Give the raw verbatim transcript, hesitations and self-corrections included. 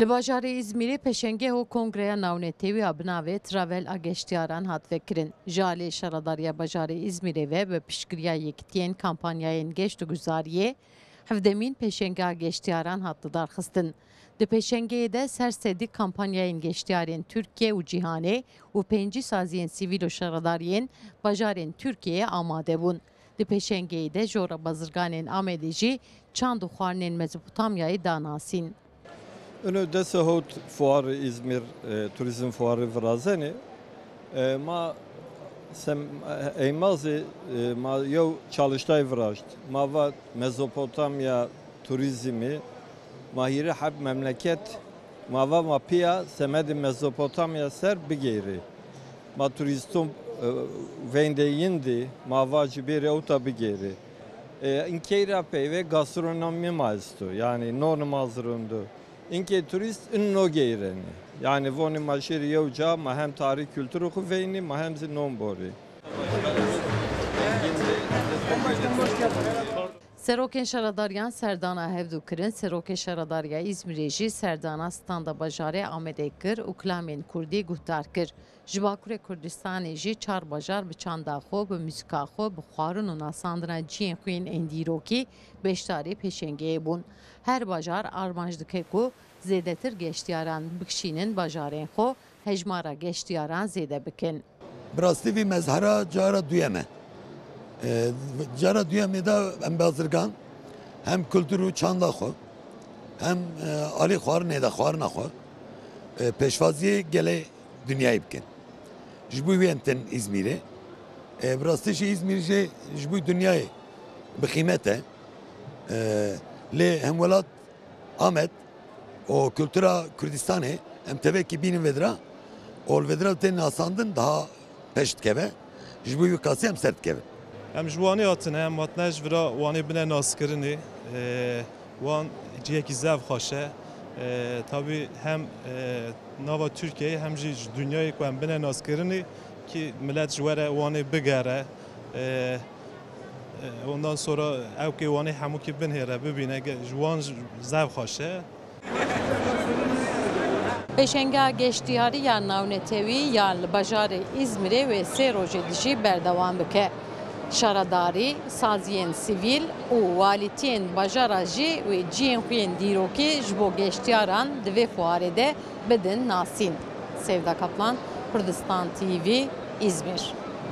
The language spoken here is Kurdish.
Li bajarê Îzmîrê pêşengeh û kongreya navnetewî ya bi navê Travel a geştiyaran hat vekirin. Ji alî Şaredariya Bajarê Îzmîrê ve bi piştgiriya Yekitiyên Kampanyayên Geşt û Guzariyê hevdemîn pêşengeha geştiyaran hat lidarxistin. Di pêşengehê de ser sedî kampanyayên geştiyarên Tirkiye û cîhanê û pêncî saziyên sivîl û şaredariyên bajarên Tirkiyeyê amade bûn. Di pêşengehê de jora bazirganên Amedê jî çand û xwarinên Mezopotamyayê da nasîn. Ino dest hewt fuarê Îzmîr, e, turizm fuarê virazenê. E, ma sem, e, eymazê, e, ma yew çalıştay viraşt. Ma va Mezopotamya turizmî, ma hîrê heb memleket, ma va ma piya semedê Mezopotamya ser bigêrê. Ma turîston, e, veyndê yindî, ma va ji bêrê ewta bigêrê. E, inkey ra peyve gastronomî ma esto, yanî non ma zirondo. Inkê turîst in no geyrenî. Yanî vonî ma şêrî yew ca, ma hem tarî kulturê xwe veynî, ma hem zî non borî. Serokên şaredariyan serdana hevdû kirin, Serokê Şaredariya Îzmîrê jî serdana standa bajarê Amedê kir û kilamên kurdî guhdar kir. Ji Bakurê Kurdistanê jî çar bajar bi çanda xwe, bi muzîka xwe, bi xwarin û nasandina cihên xwe yên ên dîrokî beşdarî pêşengeyê bûn. Her bajar armanc dike ku zêdetir geştiyaran bikişînin bajarên xwe, hejmara geştiyaran zêde bikin. Bi rastî vî mezhera cara duyem e. E, cara duyemê de em bazirgan hem kultur û çanda xwe, hem, e, alî xwarinê de xwarina xwe, e, pêşwaziyê gelê dinyayê bikin. Ji bo wî em tên Îzmîrê. E, bi rastî jî Îzmîr jî ji bo dinyayê bi qîmet e. E, lê hemwelat Amed û kultura Kurdistanê em tevekî bînin vêdira û li vêdira tên nasandin daha pêş dikeve. Ji bo wî qasî em ser dikevin. Em ji Wanê hatine, em hatine ji vira Wanê bine naskirinê. E, Wan cihekî zehf xweş e. E, tabî hem, e, nava Tirkiyeyê hem jî ji dinyayê ku em bine naskirinê ki milet ji we re Wanê bigere. E, e, ondan sonra ew kê Wanê hemûkî binhêre, bibîne, ge-, ji wan ji-, zehf xweş e. Pêşengeha geştiyarî ya navnetewî ya li bajarê Îzmîrê wê sê rojê dijî berdewam bike. Şaredarî, saziyên sivîl û walîtiyên bajara jî wê cihên xwe yên dîrokî ji bo geştiyaran di vê fuarê de bidin nasîn. Sevda Kaplan, Kurdistan T V, Îzmîr.